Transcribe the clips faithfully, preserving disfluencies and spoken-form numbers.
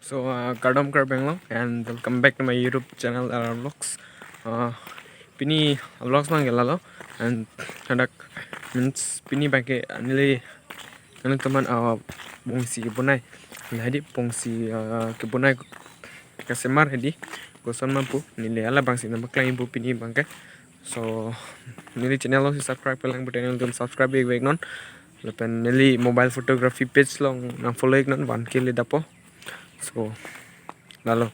So, uh, kardom Karbi Anglong and welcome back to my YouTube channel, R R Vlogs. Uh, pini vlogs abang ke lalo and hadak means pini abang ke neli neli teman, uh, pongsi kebonai. Nah, hedi pongsi, uh, kebonai kasemar hedi kosonma pu neli halabangsi nangpaklangji pu pini abang ke. So, neli channel alongsi subscribe kelang pute nangtum subscribe ik vek non. Lapen neli mobile photography page along nang follow ik non, one K le dapo. So, lalo.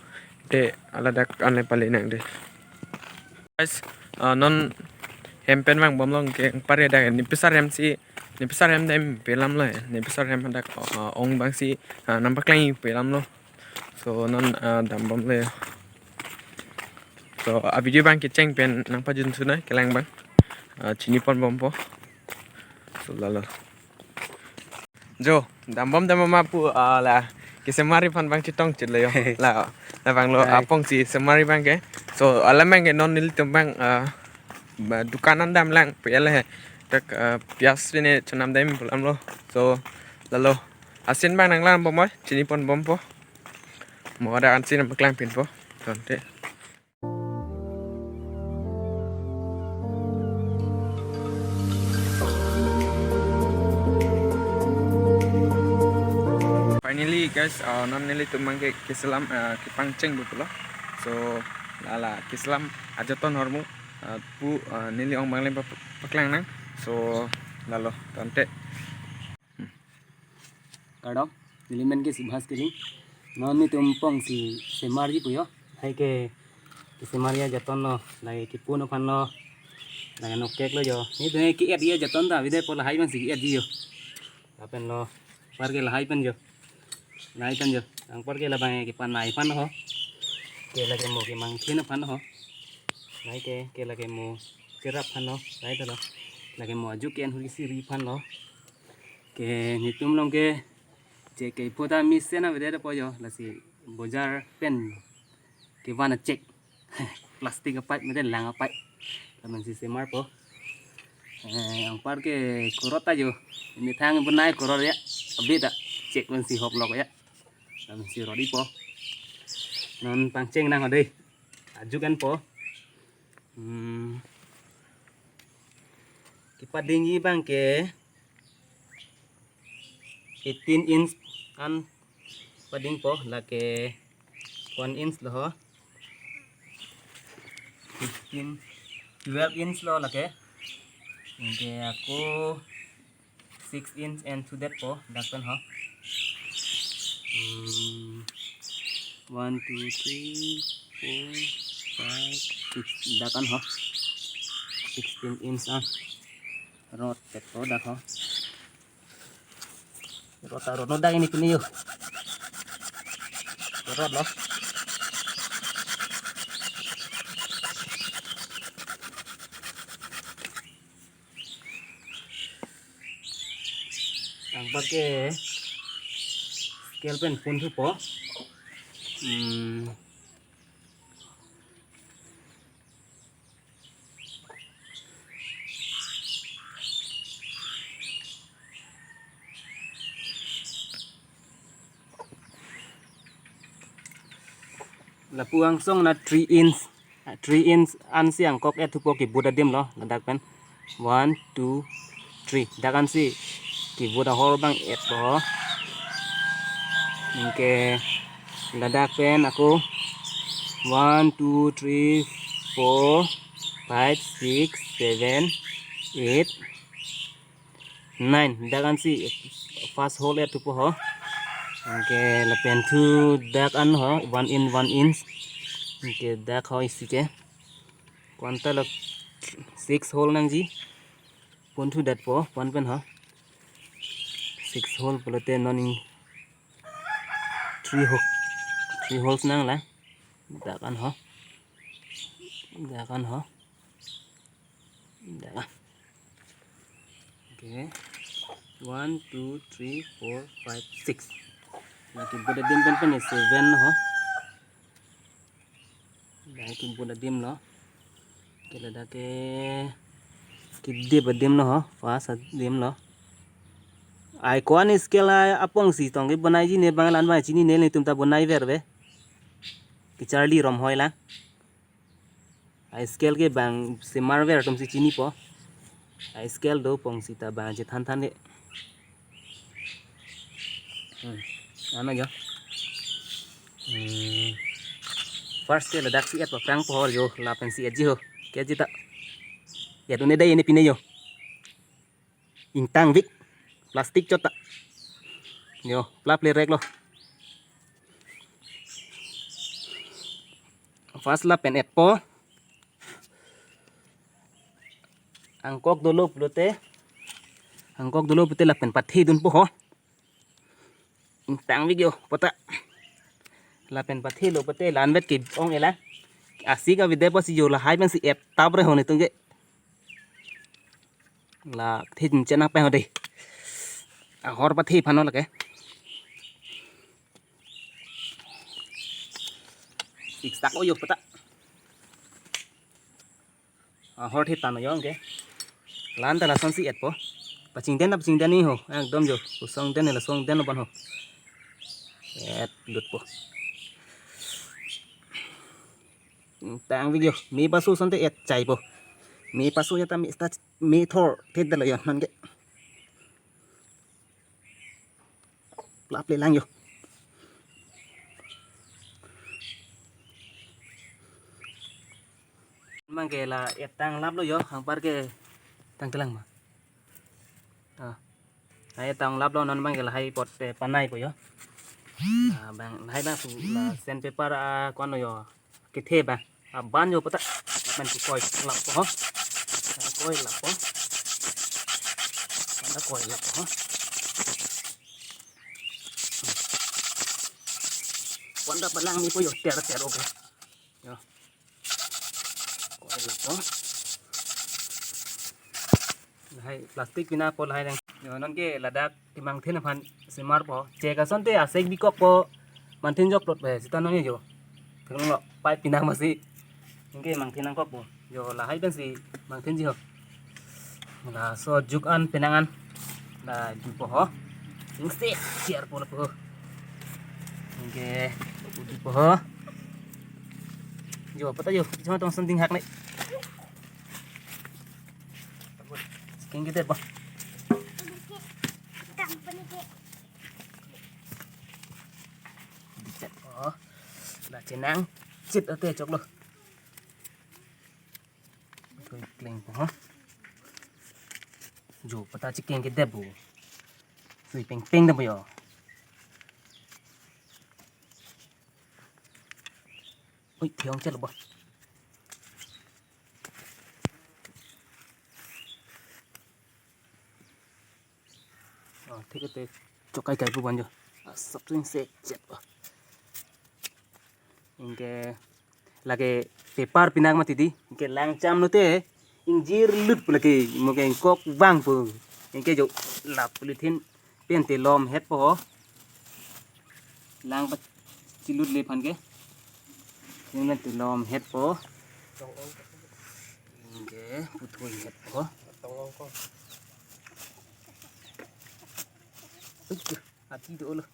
Te hala dak anle pale nang de. Guys, uh, non hem pen vangbom long ke pare dak ne pesar hem si, ne pesar hem dam pelam lo, ne pesar hem dak, uh, ong abangsi, uh, nangpaklangji pelam lo. So non, uh, dambom le. So a video abang kecheng pen nangpajun sunai kelang abang. Uh, chiniponbompo. So lalo. Jo, dambom dambom apu, ah, la kesemari aphan abang chetong chit le jo. La, labanglo. Hai. Apongsi semari abang ke. So, alam abang ke non nelitum abang, ah, ba dukan an damlang, piyala he. Tak, ah, piyas ini chonam dam pu alam lo. So, lalo. Asin abang nanglambom oi, chiniponbompo. Mo ada ansin nangpaklangpinpo. Tangte. Finally guys, uh, non nelitum abang ke keselam, uh, kepangcheng pu pulo. So lala keselam ajoton ahormu, uh, pu, uh, neli ong abang le pa-, paklang nang. So lalo tangte. Kardom, neli men ke Subhas Killing. Non nelitum pongsi semarji pu jo. Lahai ke kesemarji ajoton lo, lake kepun aphan lo. Lake nokek lo jo. Nelitum ke-etji ajoton ta, avedet apot lahai abangsi ke-etji jo. Lapen lo, anpar ke lahai pen jo. Lahai pen jo. Anpar ke labang ke panai aphan ho. Ke lake mo kemangthin aphan ho. Lahai ke, ke lake mo cherap aphan lo. Lahai ta lo. Lake mo ajuk ke-en huri siri aphan lo. Ke nelitum along ke chek ke photo mesen avedet apot jo, lasi bojar pen kevan a chek. Plastic a pipe mate lang a pipe. Lapensi semarpo. Eh, anpar ke kurot ta jo. Methang bonai kurot ya. Abit a chek pensi hoklok ya. Lapensi rotjipo. Non pangcheng nang ho dei. Ajuk enpo. Hmm. Kepadingji abang ke eighteen inch an padingpo, lake one inch lo ho. Fifteen, twelve inch lo lake. Anke ako six inch an thudetpo, dak pen ho. Hmm, one, two, three, four, five, six, dak an ho. Sixteen inch an. Rotdetpo dak ho. Rot ta rot non dak ini pini yo. Rot lo. Anpar ke scale pen punthupo. Hmm. Lapu angsong na three inch. Three inch ansi angkok-et thupo kebut adim lo, ladak pen. One, two, three. Dak ansi kebut ahor abang etpo. Anke ladak pen ako one, two, three, four, five, six, seven, eight, nine. Dak ansi first hole et thupo ho. Anke lapen thu dak an ho, one in one inch. Anke dak ho isi ke. Ko-an ta lo six hole nangji. Punthudetpo, ko-an pen ho. Six hole pulote non three ho-, three holes nanglang. Dak an ho. Dak an ho. Dak an. Okay. One, two, three, four, five, six. Lake kebut adim pen pen seven ho. Dak kebut adim lo. Ke ladak ke kedip adim lo ho. First adim lo. Ai ko-an scale a apong si tong ke bonaiji ne bang lan bang chinine, netum ta bonai ver be. Kecharli Romhoi lang. Ai scale ke bang semar ver atum si chinipo. Ai scale do pong sita bang chethan than de. Hmm. Ano jo. Hmm. First ke ladak si et paprang po jo, lapen si etji ho. Ke jita. Et un-e dei ne pine jo. Ingtangvik. Plastic chot ta. Jo, plap le rek lo. First lapen etpo. Angkok dolo pulote. Angkok dolo pulote lapen pathe dunpo ho. Ingtangvik jo, pota. Lapen pathe lo pulote la-an vet ke-ong-e lang. Asik avedetpo si jo, lahai pen si et tap re ho netum ke. La the chin chena pa ho dei. Ahor pathe aphan lo lake. Siksak o jo pota. Ahor the tano jo ke. La-an ta lason si etpo. Pachingden ta pachingden ni ho. Ekdom jo. Kusong den lason den lo ban ho. Et lutpo. Ingtangvik jo. Me paso asonte et chaipo. Me paso ya ta me sta me thor the dalo jo non ke. Plap le lang jo. Mang ke la et tang lap lo jo, anpar ke tang kelang ma. Ah. Hai et tang lap lo, non mang ke lahai apot, eh, panaipo jo. Ah, bang, lahai bang su la sandpaper, ah, ko-an lo jo. Kethe bang. Ah, ban jo pota. Ban ku koi lap po ho. Ah, koi lap po. Ban koi lap po ho. Ko-an ta palang ni po jo, ter ter, okay. Jo. Koi lap po. Lahai plastic pinangpo lahai dang. Jo, non ke ladak kemangthin aphan semarpo. Chek asonte asek bikokpo. Mangthin jok plot be sita non jo. Thenglo pipe pinang masi. Anke mangthin nangkokpo. Jo, lahai pen si mangthinji ho. Laso juk an penang an. La jupo ho. Ingse, siar po lapu ho. Anke, jupo ho. Jo, pota jo, jo tong sanding hak ne. King kita po. Oh, la chenang chit ate choklo. Thui kleng po ha. Jo, pota chiking ke dep bo. Thui peng peng dep bo jo. Ui, thiong chelo bo. Oh, thik ate chokai kai pu ban jo. Asap thui se chet bo. Anke lake paper pinang mati di. Anke lang cham lote ingjir lut pu lake mo ke ingkok vang pu. Anke jo la polythene pen te lom het po. Lang pa chilut le aphan ke. Pen te lom het po. Anke pu thui het po. Ui, ati dolo.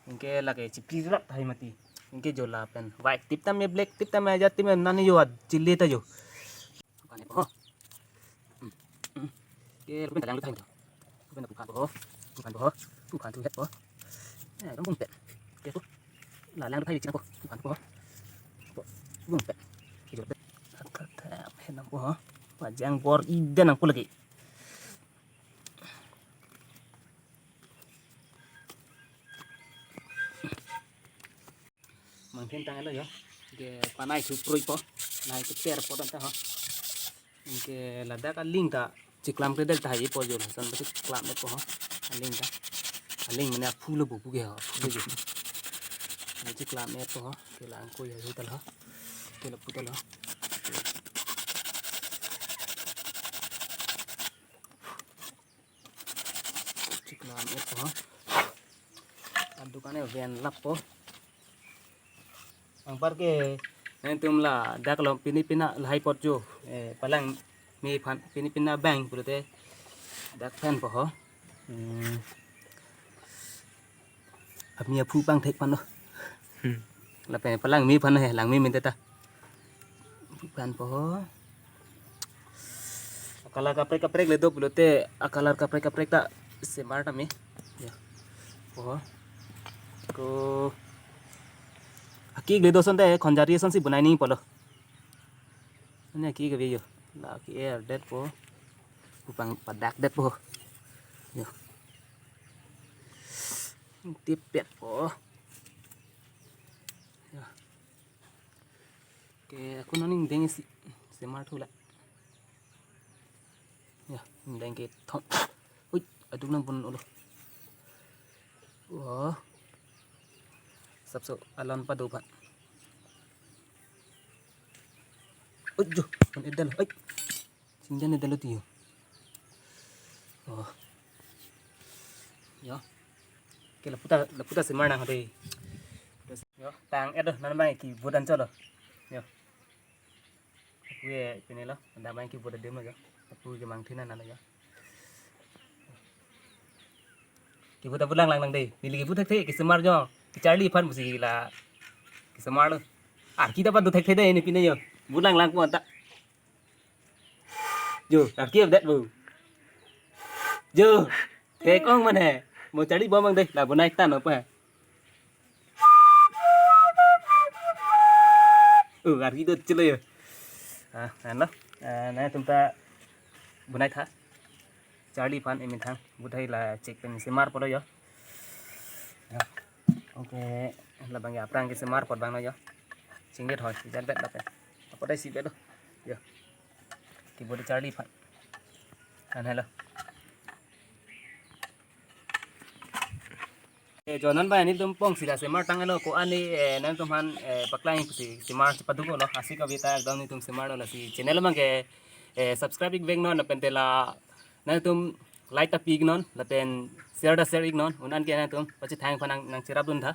Anke lake chipri rak thai mati. Anke jo lapen white tip tame, black tip tame, ajat tip tame nani jo ad chile ta jo. Bukan po. Hmm. Hmm. Anke lapen lang thai to. Lapen bukan po. Bukan po. Bukan tu het po. Eh, dong bukan. Anke po. La lang thai china po. Bukan po. Po. Bukan. Anke jo. Angkat hem nang po. Pajang bor ida nang po lagi. Mangthin tang lo jo. Anke panai thu prui po. Nai ke ter po dan ta ho. Anke ladak aling ta chiklam kre del ta hai po jo. Lason ta chiklam et po ho. Aling ta. Aling mane aphu lo bu pu ke ho. Aphu lo jo. Nai chiklam et po ho. Anke lang ko ya hu ta lo. Anke lapu ta lo. Chiklam et po. Adukan e ven lap po. Anpar ke netum ladak lo pini pina lahai apot jo. Eh, palang Mephan, pini pina bang pulote dak phan po ho. Hmm. Ami aphu pangthek phan lo. Hmm. Lapen palangme phan he, langme minte ta. Aphu phan po ho. Akalar kaprek kaprek le do pulote, akalar kaprek kaprek ta semar tame. Ya. Po ho. Ko aki le do asonte khonjari asonsi bonai nangpo lo. Neke ke ave jo. La ke-er det po. Aphu pangpadak det po. Jo. Tipet po. Jo. Ke ako nang ingdeng si semar thu la. Jo, ingdeng kethom. Ui, aduk nangpon olo. Wah. Sapso alon pado phan. Ui, jo, pon edal. Ui. Singjan edal tiyo. Oh. Jo. Ke lapu ta, lapu ta semar nang hade. Jo, tang edo nan bang ki budan cholo. Jo. Aphu e pini lo, nan bang ki budan dem lo jo. Aphu ke mangthin nang lo jo. Kipu ta bulang lang lang dei. Neli kipu thekthe, kesemar jo. Kecharli aphan pusi la kesemar lo. Ah, kita pa do thekthe dei ne pine jo. Bulang lang po ta. Jo, arki update bu. Jo. Thek ong mane. Mo charli bom ang dei. La bonai tangnon pa. Uh, arki do chelo jo. Ah, ano? Ah, nangtum ta bonai tha. Charli aphan emethang. Buthai la chek pen semar po lo jo. Jo. Okay, labang ke aphrang kesemar apot abang lo jo. Chingdet hoi, jan bet lapen. Apot dei si bet lo. Jo. Kipu de charli aphan. An helo. Eh, jo, non ba nelitum pongsi la semar tanglo ko-an ni, eh, nangtum aphan, eh, paklang pusi semar chepaduk lo. Asik abi ta ekdom nelitum semar lo, lasi channel abang ke, eh, subscribe ik vek non lapen te la nangtum like ta pi ik non lapen share ta share ik non, un-an ke nangtum pachethang aphan nang, nangcherap dun tha.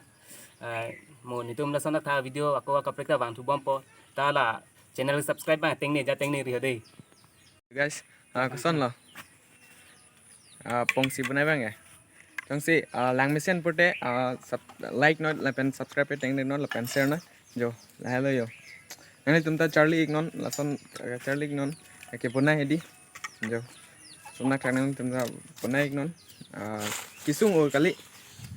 Eh, mo nelitum lason tha video ako akaprek ta vangthu bom po ta la channel subscribe abang tengne ja tengne ri ho dei. Guys, ah, koson lo? Ah, pongsi bonai abang ya. Jongsi, ah, lang mesen pute, ah, sub-, like non, lapen subscribe tengne non, lapen share non. Jo, lahelo jo. Nanglitum ta charli ik non, lason, ah, charli ik non. Ake bonai hedi. Jo. Sumna klang nangtum ta bonai ik non. Ah, kesung ur kali.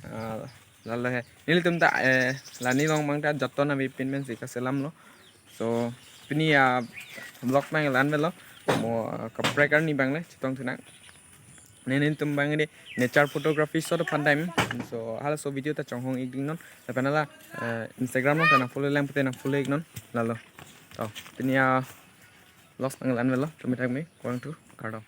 Ah, lalo he. Nelitum ta, eh, la nelong abang ta joton avi pin pensi kaselam lo. So, pini a-vlog abang la-an avelo. Mo, ah, kaprek arni abang le chetongthu nang. Ne nelitum abang de nature photography shot aphan time. So, halaso video ta chonghong ik ding non. Lapen hala, eh, Instagram along ta nang follow lang pute nang follow ik non. Lalo. To, pini a-vlog abang la-an avelo. Tumi thak me, kurvangthu, kardom.